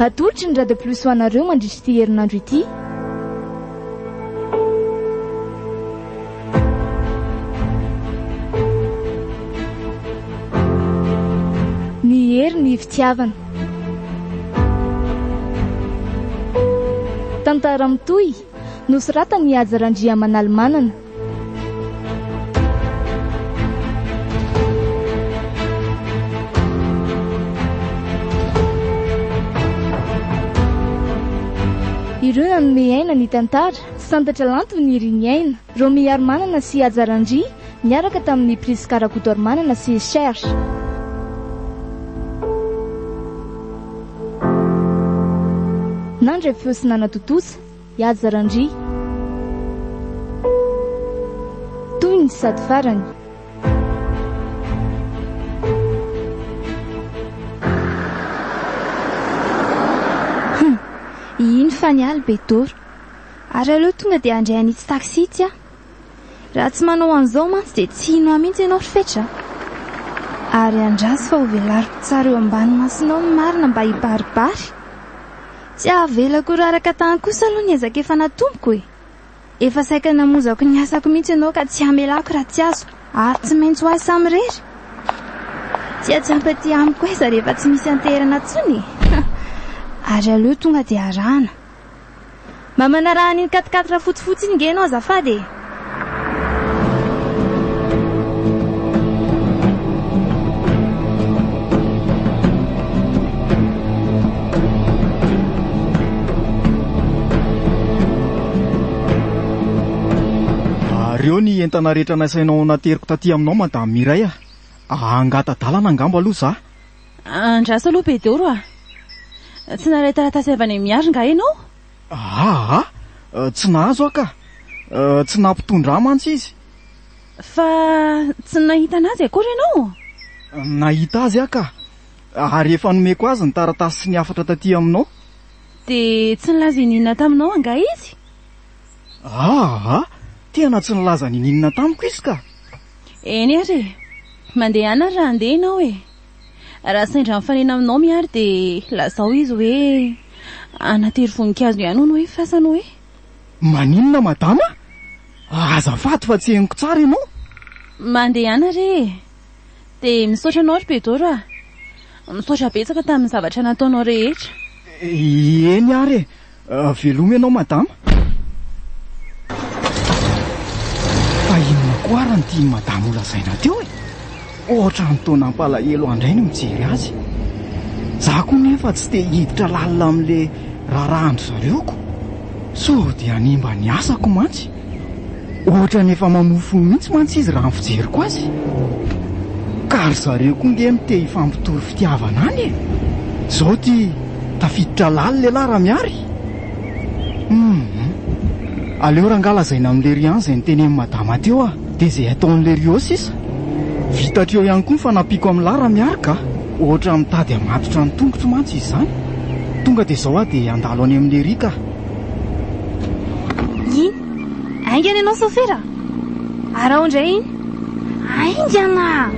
Atolotry ny Radio Plus ho anareo mandritra ity herinandro ity. Ny hery ny fitiavana. Tantara mitohy, nosoratan'i Haja Randriamanalimanana. Ireo nanome aina ny tantara, Santatra Lanto Niriniaina, Romy Harimanana sy Haja Randria niaraka tamin'i Prisca Rakotoarimanana sy Serge. Nandray feo sy nanatontosa. Haja Randria. Toy ny sady farany. Hum, iny fa niala Bedoro. Ary aleo tonga dia handray an'itsy taxi itsy aho. Raha tsy manao an'izao mantsy dia tsy hino ahy mihitsy ianao ry Fetra a. Ary andraso fa hovelariko tsara eo ambany masonao ny marina mba hibaribary. Tsy avelako ho raraka tany kosa aloha ny ezaka efa natomboko e! Efa saika namozako ny asako mihitsy ianao ka tsy hamelako raha tsy azoko ary tsy maintsy ho ahy samirery. Tsy hatsiampy aty amiko aiza rehefa tsy misy anteherana intsony e! Ary aleo tonga dia arahana. Mba manaraha an'iny quatre-quatre fotsifotsy iny nge ianao azafady e! Ary eo ny entana rehetra nasainao nateriko taty aminao Madame Mireille a! Hangata-dalana angamba aloha za. Andraso aloha Bedoro a! Tsy naharay taratasy avy any Miary nga ianao? Aa! Tsy nahazo aho ka! Tsy nampitondra ahy mantsy izy. Fa tsy nahita an'azy akory ianao? Nahita azy aho ka! Ary efa nomeko azy ny taratasy sy ny hafatra taty aminao. Dia tsy nilaza ininona taminao angaha izy? Aa! Tena tsy nilaza n'ininona tamiko izy ka! Eny ary e! Mandehana ary raha handeha ianao e! Raha sendra mifanena aminao Mihary dia lazao izy hoe hanatery voninkazo ihany hono hoe fasana hoe. Maninona madama? Azafady fa tsy henoko tsara ianao. Mandehana re e! Dia misaotra anao ry Bedoro a! Misaotra betsaka tamin'ny zavatra nataonao rehetra. Eny ary e! Veloma ianao madama. Fa inona koa ary no tian'i madama ho lazaina teo e? Ohatran'ny toa nampalahelo ahy indray ny mijery azy. Za koa nefa tsy te hiditra lalina amin'ilay raharahan-dry zareo ko. Sao dia hanimba ny asako mantsy. Ohatran'ny efa mamofono mihitsy mantsy izy raha ny fijeriko azy. Ka ry zareo koa nge no te hifampitory fitiavana any e! Zao ty tafiditra lalina elah Ramihary? Humm. Aleo rangaha lazaina amin'i Lery ihany izay notenenin'i madama teo ah! Dia izay ataon'i Lery eo sisa. Vita hatreo ihany koa ny fanampiako amin'lah Ramihary ka! Ohatran'ny mitady hamatotra ny tongotro mantsy izy izany. Tonga dia izao aho dia handalo any amin'i Lery ka! Iny! Haingana ianao sôfera a! Araho indray iny! Haingana!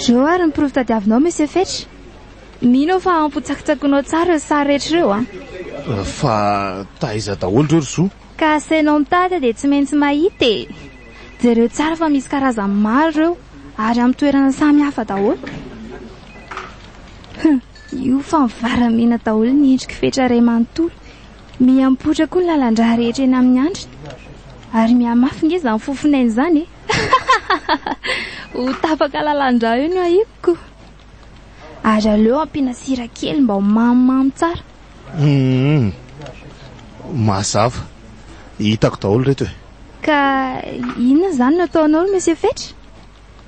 Zao ary ny porofo tadiavinao Monsieur Fetra. Mino aho fa ampy ho tsakitsakinao tsara ireo sary rehetra ireo an! Fa taiza daholo ireo ry Zo? Ka asainao mitady dia tsy maintsy mahita e! Jereo tsara fa misy karazany maro ireo ary amin'ny toerana samy hafa daholo. Hum, io fa mivaramena daholo ny endrik'i Fetra iray manontolo. Miha-mipoitra koa ny lalan-drà rehetra eny amin'ny andriny. Ary mihamafy nge izany fofon'aina izany e! Ho tapaka lalan-drà eo no ahiako. Ary aleo ampiana sira kely mba ho mamimamy tsara. Humm. Mazava. Hitako daholo ireto e. Ka inona izany no ataonao ry Monsieur Fetra?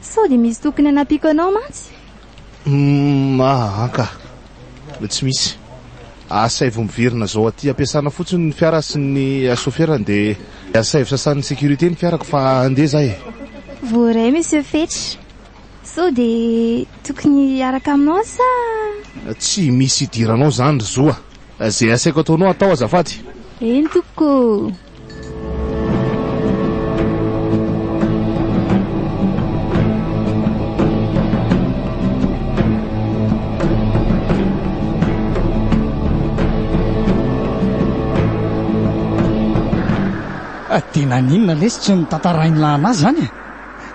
Sao dia misy tokony hanampiako anao mantsy? Humm aa ka. Tsy misy. Asaivo miverina izao aty ampiasana fotsiny ny fiara sy ny soferany dia asaivo sasan'ny sécurité ny fiarako fa handeha za e. Voaray Monsieur Fetra. Sao dia tokony hiaraka aminao sa? Tsy misy idiranao izany ry Zo a! Izay asaiko ataonao atao azafady. Eny tompoko. Dia naninona lesy tsy notantarain'lah anah zany e?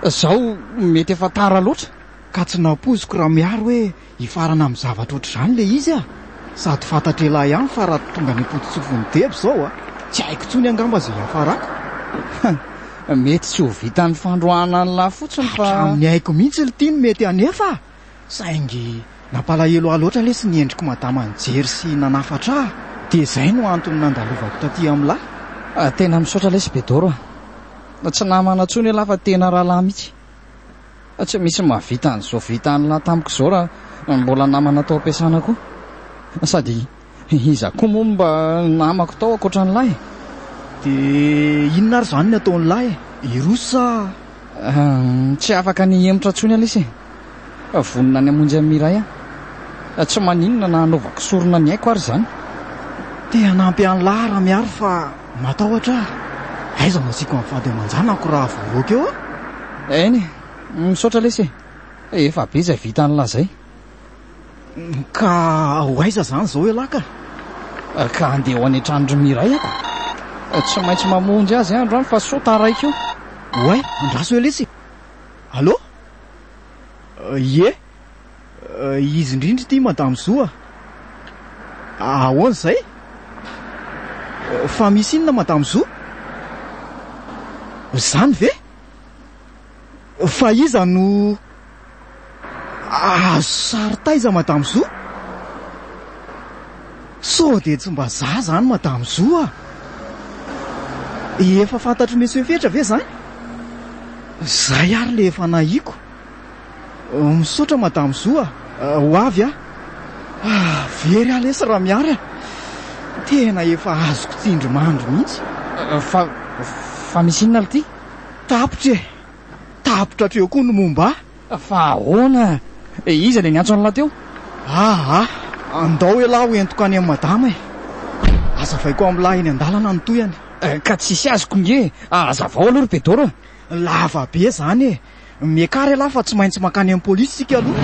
Zao mety efa tara loatra. Ka tsy nampoiziko raha mihary hoe hifarana amin'ny zavatra ohatr'izany ilay izy ah! Sady fantatr'elah ihany fa raha tonga any am-pototsofin'i Deba izao ah, tsy haiko intsony angamba izay hiafarako. Mety tsy ho vitan'ny fandroahana an'lah fotsiny fa. Hatramin'ny aiko mihitsy l'ty no mety hanefa ah! Saingy nampalahelo ahy loatra lesy ny endrik'i madama nijery sy nanafatra ahy dia izay no antony nandalovako taty amin'lah. Tena misaotra lesy Bedoro ah! Tsy namana intsony elah fa tena rahalahy mihitsy. Tsy misy mahavita an'izao vitan'lah tamiko izao raha mbola namana tao am-piasana koa. Sady iza koa moa no mba namako tao ankoatra an'lah e? Dia inona ary izany ny ataon'lah e? Hiroso sa? Tsy afaka ny hihemotra intsony aloha e. Vonona ny hamonjy an'i Miray aho. Tsy maninona na hanaovako sorona ny aiko ary izany. Te hanampy an'lah Ramiary fa matahotra aho. Aiza no asiako ny vady aman-janako raha voaroaka eo aho? Eny e, misaotra lesy e. Efa be izay vitan'lah izay. Ka ho aiza izany izao ialahy ka? Ka handeha ho any an-tranon-dry Miray ako. Tsy maintsy mamonjy azy aho androany fa sao taraiky eo. Oay, andraso eo lesy e. Allô? Ie, izy indrindra ity Madame Zo a! Ahoana izay? Fa misy inona Madame Zo? Izany ve? Fa iza no azo sary taiza Madame Zo? Sao dia tsy mba za izany Madame Zo a! Efa fantatr'i Monsieur Fetra ve izany? Zay ary le efa nahiko. Misaotra Madame Zo a! Ho avy aho. Ah, very aho lesy Ramiary a! Tena efa azoko tsindrimandry mihitsy. Fa, fa misy inona lty? Tapitra e! Tapitra hatreo koa ny momba ahy. Fa ahoana? Iza ilay niantso an'lah teo? Aa! Andao elah ho entiko any amin'i Madama e! Hazavaiko amin'lah eny an-dalana ny tohiny. Ka tsisy azoko nge e! Hazavao aloha ry Bedoro a! Lava be zany e! Miakara ialahy fa tsy maintsy mankany amin'ny polisy isika aloha.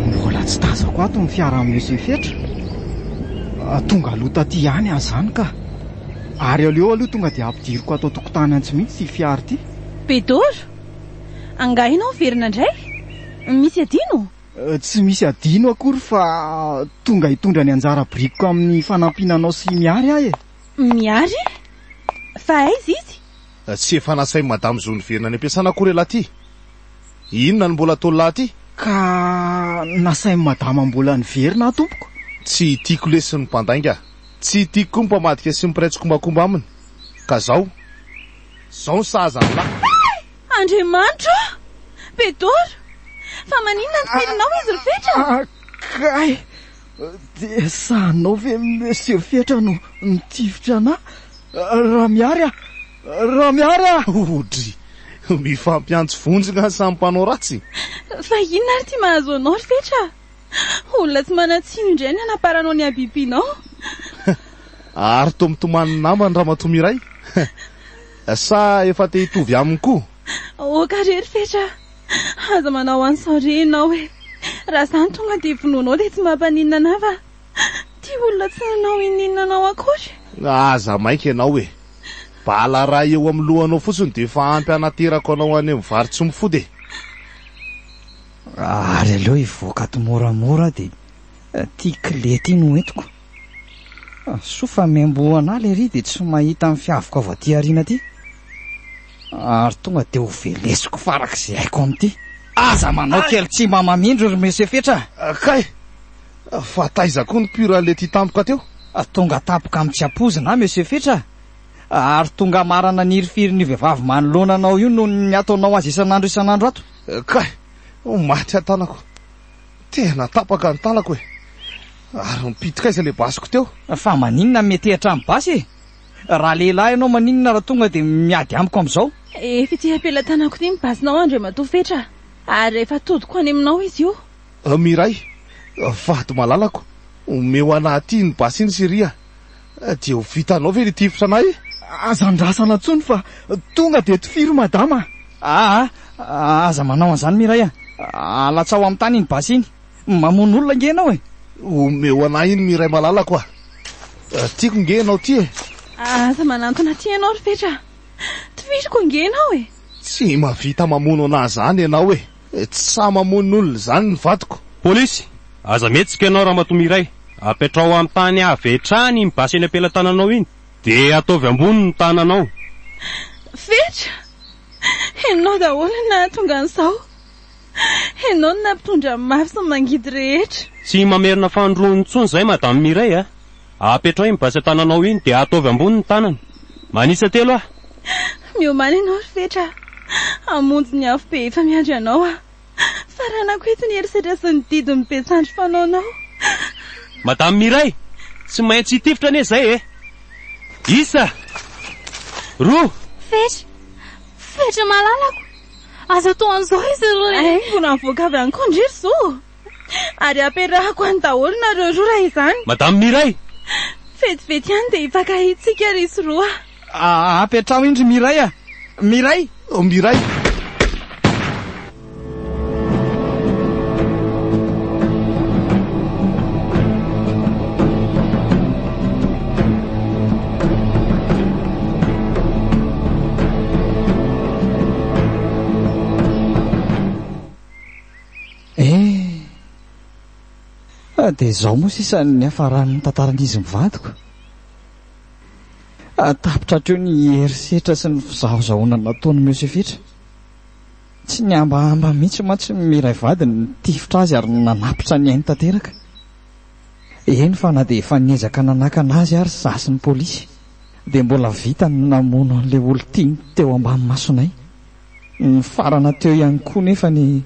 Mbola tsy tazako ato ny fiaran'i Monsieur Fetra. Tonga aloha taty ihany aho izany ka. Ary aleo aloha tonga dia ampidiriko ato an-tokotany antsy mihitsy ity fiara ity. Bedoro! Angaha ianao miverina indray? Misy adino? Tsy misy adino akory fa tonga hitondra ny anjara birikiko amin'ny fanampiana anao sy Mihary aho e! Mihary? Fa aiza izy? Tsy efa nasain'i Madame Zo niverina any am-piasana akory ialahy ity? Inona no mbola ataon'lah aty? Ka nasain'i Madama mbola niverina aho tompoko. Tsy tiako lesy ny mpandainga. Tsy tiako koa ny mpamadika sy ny mpiray tsikombakomba aminy. Ka zao. Zao ny sahaza an'lah. Hay! Andriamanitra ô! Bedoro! Fa maninona ny teninao izy ry Fetra? Kay! Dia sahinao ve Monsieur Fetra no nitifitra anah? Ramiary a! Ramiary a! Odry! Mifampiantso vonjy nga samy mpanao ratsy? Fa inona ary ity mahazo anao ry Fetra? Olona tsy manan-tsiny indray ny hanaparanao ny habibinao. Ary toa mitomany ny namany ramatoa Miray. Sa efa te hitovy aminy koa? Aoka re ry Fetra a! Aza manao an'izao re ianao e! Raha izany tonga dia vonoinao dia tsy mampaninona anà fa ity olona tsy nanao ininona anao akory. Aza maika ianao e! Bala iray eo amin'ny lohanao fotsiny dia efa ampy hanaterako anao any amin'ny vary tsy mifody e! Ary aleo hivoaka ato moramora aho dia ity clé ity no entiko. Soa fa miamboho an'ahy lery dia tsy mahita ny fiaviko avy aty aoriana aty. Ary tonga dia ho velesiko farak'izay haiko amin'ity. Aza manao kely tsy mba mamindro ry Monsieur Fetra a! Kay! Fa taiza koa ny pure lait ity tampoka teo? Tonga tampoka amin'ny tsy ampoizina aho Monsieur Fetra a! Ary tonga marana ny hirifirin'io vehivavy manoloana anao io noho ny ataonao azy isan'andro isan'andro ato. Kay! Maty aho tanako. Tena tapaka ny tanako e! Ary mipitika aiza ilay basiko teo? Fa maninona no miantehitra amin'ny basy e? Raha lehilahy ianao maninona raha tonga dia miady amiko amin'izao? Efa ity am-pelatanako ity ny basinao Andriamatoa Fetra ary efa todiko any aminao izy io. Miray, vady malalako, omeo anah aty iny basy iny Siria a! Dia ho vitanao ve ny hitifitra anah e? Aza andrasana intsony fa tonga dia tifiro madama a! Aa, aza manao an'izany Miray a! Alatsaho amin'ny tany iny basy iny. Mamono olona ange ianao e! Omeo anah iny Miray malalako a! Tiako nge ianao ty e! Aza manantona aty ianao ry Fetra a! Tifiriko ange ianao e! Tsy mahavita mamono anah zany ianao e! Tsy sahy mamono olona izany ny vadiko. Polisy, Aza mihetsika ianao ramatoa Miray. Apetraho amin'ny tany avy hatrany iny basy eny am-pelatananao iny. Dia ataovy ambony ny tananao. Fetra! Ianao daholo no nahatonga an'izao. Ianao no nampitondra ny mafy sy ny mangidy rehetra. Tsy mamerina fanindroany intsony izay Madame Miray a! Apetraho iny basy an-tananao iny dia ataovy ambony ny tanana. Manisa telo aho. Miomàna ianao ry Fetra a! Hamonjy ny afobe efa miandry anao aho. Faranako eto ny herisetra sy ny didin'ny be sandry fanaonao. Madame Miray! Tsy maintsy hitifitra anie izay e! Isa! Roa! Fetra! Fetra malalako! Aza atao an'izao izy ry. Hay mbola mivoaka avy any koa ndry ry zo! Ary ampiarahako any daholo nareo roa raha izany. Madame Miray! Vetivety ihany dia hifankahintsika ry izy roa. Apetraho iny ry Miray a! Miray! Miray! Eh! Dia izao moa sisa ny niafaran'ny tantaran'izy mivadiko. Tapitra hatreo ny herisetra sy ny fizahozahoana nataon'i Monsieur Fetra. Tsy nihambahamba mihitsy mantsy Miray vadiny nitifitra azy ary nanapitra ny ainy tanteraka. Eny fa na dia efa niezaka nanakana azy ary izaho sy ny polisy dia mbola vitany ny namono an'ilay olon-tiany teo ambany masonay. Nifarana teo ihany koa nefa ny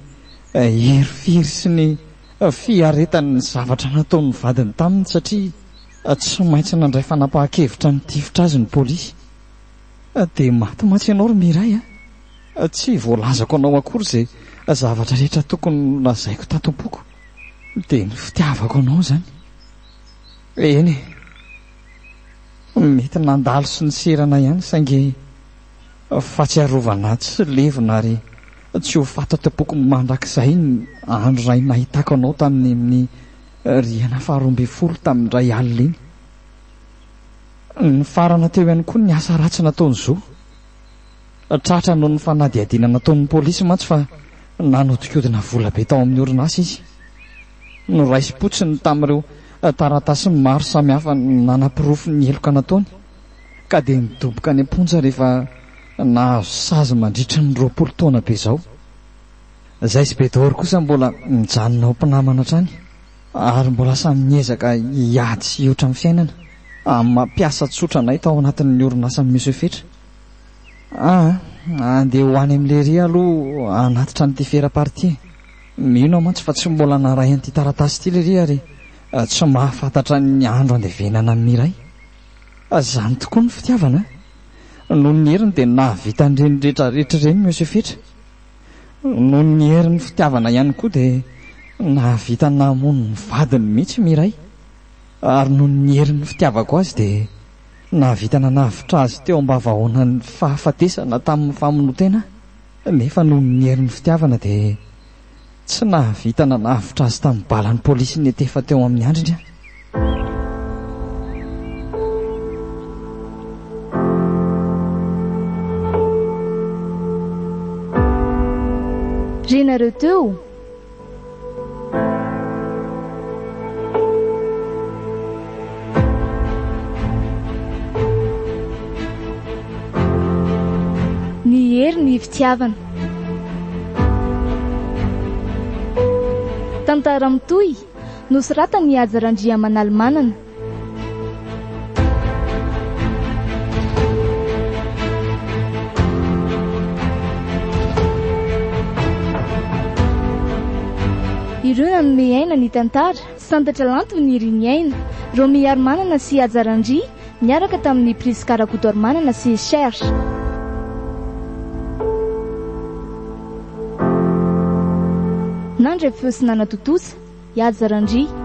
herifiry sy ny fiaretany ny zavatra nataon'ny vadiny taminy satria tsy maintsy nandray fanapahan-kevitra nitifitra azy ny polisy. Dia maty mantsy ianao ry Miray a! Tsy voalazako anao akory izay zavatra rehetra tokony nolazaiko tato am-poko. Dia ny fitiavako anao izany. Eny e! Mety nandalo sy niserana ihany saingy Fahatsiarovana tsy levona ary tsy ho faty ato am-poko mandrakizay ny andro iray nahitako anao tamin'ny amin'ny rihana faharoa ambin'ny folo tamin'ny indray alina iny. Nifarana teo ihany koa ny asa ratsy nataon'i Zo. Tratra noho ny fanadihadiana nataon'ny polisy mantsy fa nanodinkodina vola be tao amin'ny orinasa izy. Noraisim-potsiny tamin'ireo taratasy maro samihafa nanaporofo ny heloka nataony. ka dia nidoboka any am-ponja rehefa nahazo sazy mandritra ny 20 taona be izao. Izay sy Bedor kosa mbola mijanona ho mpinamana hatrany ary mbola samy miezaka hiady sy hihoatra amin'ny fiainana amin'ny maha mpiasa tsotra anay tao anatin'ny orinasan'i Monsieur Fetra. Aa, andeha ho any amin'i Lery aloha hanatitra an'ity ferapara ity e. Mino aho mantsy fa tsy mbola naray an'ity taratasy ity Lery ary tsy mahafantatra ny andro andevenana an'i Miray. Izany tokoa ny fitiavana a! Noho ny heriny dia nahavita an'ireny rehetra rehetra ireny Monsieur Fetra. Noho ny herin'ny fitiavana ihany koa dia nahavita namono ny vadiny mihitsy Miray. Ary noho ny herin'ny fitiavako azy dia nahavita nanavotra azy teo am-bavahoanan'ny fahafatesana tamin'ny famonoan-tena aho. Nefa noho ny herin'ny fitiavana dia Tsy nahavita nanavotra azy tamin'ny balan'ny polisy niantefa teo amin'ny andriny aho. Renareo teo? Ny hery ny fitiavana. Tantara mitohy, nosoratan'i Haja Randriamanalimanana. Ireo nanome aina ny tantara, Santatra Lanto Niriniaina, Romy Harimanana sy Haja Randria, niaraka tamin'i Prisca Rakotoarimanana sy Serge. Nandray feo sy nanatontosa, i Haja Randria.